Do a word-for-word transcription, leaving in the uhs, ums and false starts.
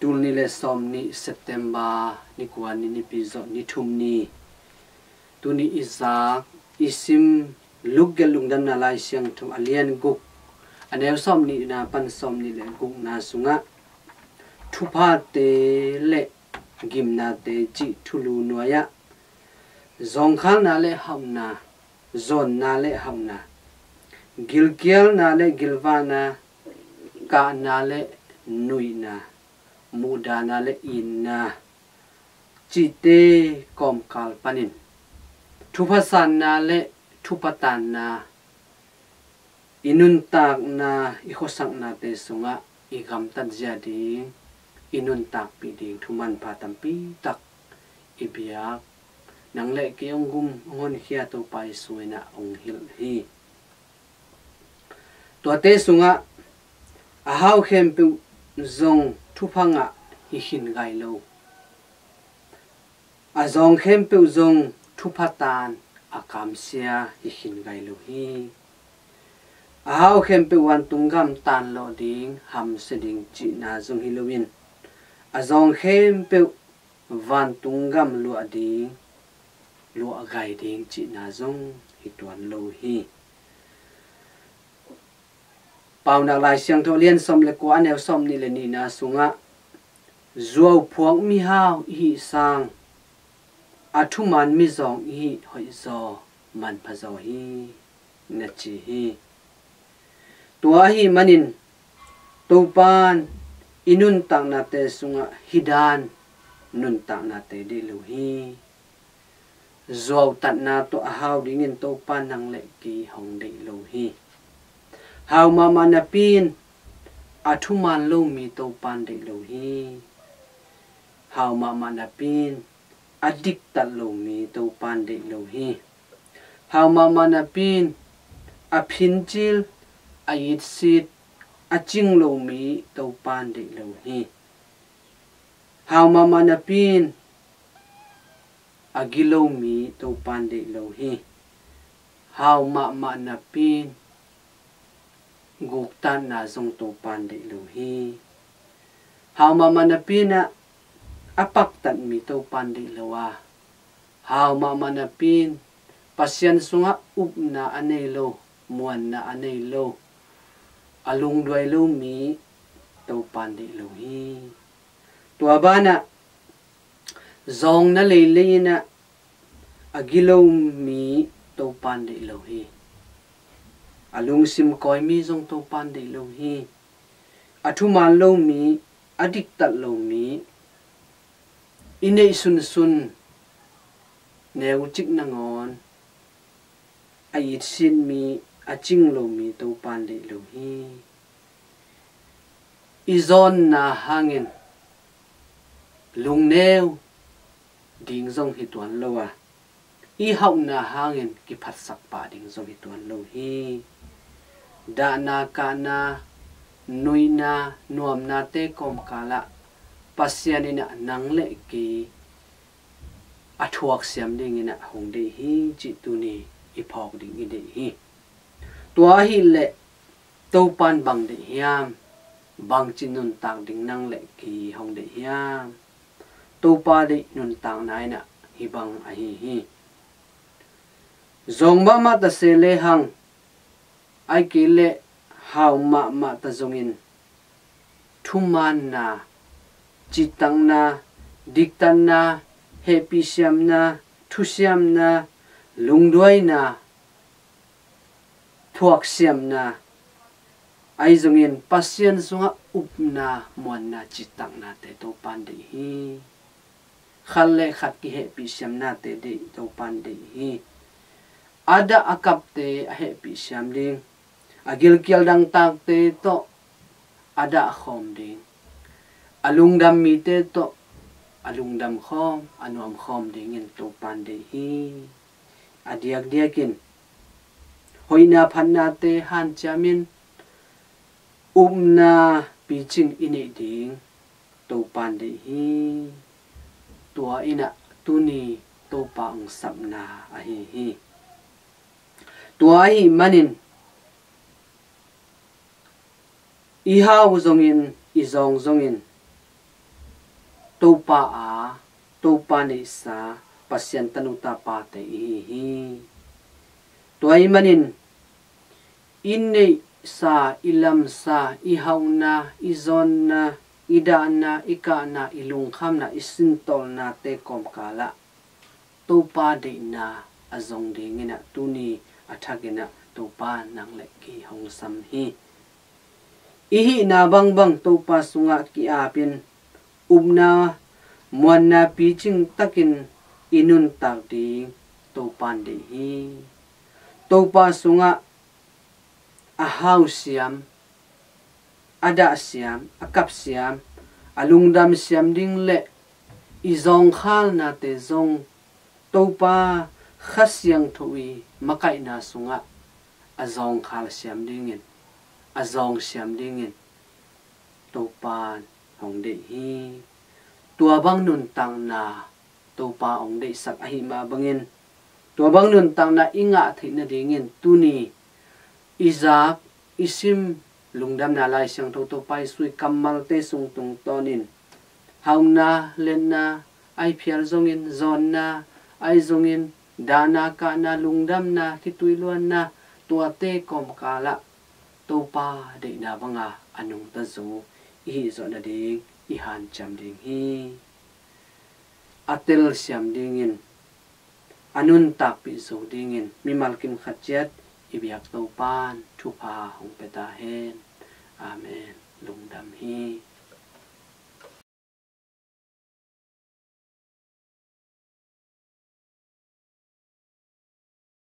Tul nih le sawm nih September ni kua ni, nipi zawh ni thum ni. Tuni i zak i sim Luke gelh lungdamna Lai Siangtho a lian guk, a neu sawm nihna pan sawm nih le gukna sungah thuphate le gimnate cih thulu nuai-ah zawngkhalna le hauhna, zawnna le hauhna, gilkialna le gilvahna, kahna le nuihna, muhdahna le itna cihte kawmkal panin thupha sanna le thupha tanna, i nuntakna, i khuasaknate sungah i gamtat zia ding, i nuntakpih ding thu manpha tampi tak i biak nang le kei hong gum hong honkhia Topa Jesu in ah hong hilh hi. Tuate sungah a hau khempeuh zong thupha ngah hi khin gai lo. A zawng khempeuh zong thupha tan a kamsia hi khin gai lo hi. A hau khempeuh vantung gam tanlawh ding, hamsia ding cihna zong hi loin, a zawng khempeuh vantung gam luah ding, luah gai ding cihna zong hi tuan lo hi. Paunak Lai Siangtho lian sawm le kua, a neu sawm nih le nihna sungah zuauphuak mihau i hih sang a thuman mizawng i hih hoihzaw manphazaw hi, na ci hi. Tua ahih manin Topan i nuntaknate sungah hih dan nuntaknate deih lo hi. Zuautatna tawh a hau dingin Topan nang le kei hong deih lo hi. Hau mahmah napi in a thuman lo mi Topan deih lo hi. Hau mahmah napi in a diktat lo mi Topan deih lo hi. Hau mahmah napi in a phincil, a itsit, a cing lo mi Topan deih lo hi. Hau mahmah napi in a gilo mi Topan deih lo hi. Hau mahmah napi in guktatna zong Topan deih lo hi. Hau mahmah napi in ah a paktat mi Topan deih lo a, hau mahmah napi in Pasian sungah upna a nei lo, muanna a nei lo, a lungduai lo mi Topan deih lo hi. Tua banah zawngna leilei in ah a gilo mi Topan deih lo hi. A lungsim kawi mi zong Topan deih lo hi. A thuman lo mi, a diktat lo mi, i neih sunsun neucik nangawn a itsit mi, a cing lo mi Topan deih lo hi. I zawnna hangin lungneu ding zong hi tuan lo a, i hauhna hangin kiphatsak pah ding zong hi tuan lo hi. Dahna, kahna, nuihna, nuamnate kawmkalah Pasian in ah nang le kei a thuaksiam dingin ah hong deih hi cih tuni i phawk ding i deih hi. Tua ahih leh Topan bang deih hiam? Bangci nuntak ding nang le kei hong deih hiam? Topa deih nuntakna in ah hih bang ahi hi. Zawng mahmah ta se lehang, ahih kei leh hau mahmah ta zongin thumaanna, citakna, diktatna, hehpihsiamna, thusiamna, lungduaina, thuaksiamna, ahi zongin Pasian sungah upna, muanna, citaknate Topan deih hi. Khat le khat kihehpihsiamnate deih Topan deih hi. A dah a kapte a hehpihsiam ding, a gilkial dangtakte tawh a dah khawm ding, a lungdam mite tawh a lungdam khawm, a nuam khawm dingin Topan deih hi. A diakdiakin hoihna phatnate hanciamin upna picing i neih ding Topan deih hi. Tua in ah tuni Topa hong sapna ahi hi. Tua ahih manin i hau zongin, i zawng zongin, Topa a, Topa neihsa Pasian tanu tapate ihi hi. Tua ahih manin i neihsa, i lamsa, i hauhna, i zawnna, i dahna, i kahna, i lungkhamna, i sintawlnate kawmkalah Topa deihna a zong dinginah tuni a thakinah Topa nang le kei hong sam hi. I hihna bangbang Topa sungah ki-apin upna muanna picing takin i nuntak ding Topa in deih hi. Topa sungah a hausiam, a dahsiam, a kapsiam, a lungdamsiam ding le i zawngkhalnate zong Topa Kha Siangtho i makaihna sungah a zawngkhalsiam dingin, a zawngsiam dingin Topa hong deih hi. Tua bang nuntakna Topa hong deihsak ahih mah bangin tua bang nuntakna i ngah theih nadingin tuni i zak, i sim, Lungdamna Lai Siangtho Topa Jesuh i kammalte sung tungtawnin hauhna, letna, a i phial zongin, zawnna, a i zongin, dahna, kahna, lungdamna, khitui luanna, tuate kawmkalah Topa deihna banga a nungta zo i hih zawh nading i hanciam ding hi. A telsiam dingin, a nuntakpih zo dingin mimal kim khat ciat i biak Topan thupha hong pia ta hen. Amen. Lungdam hi.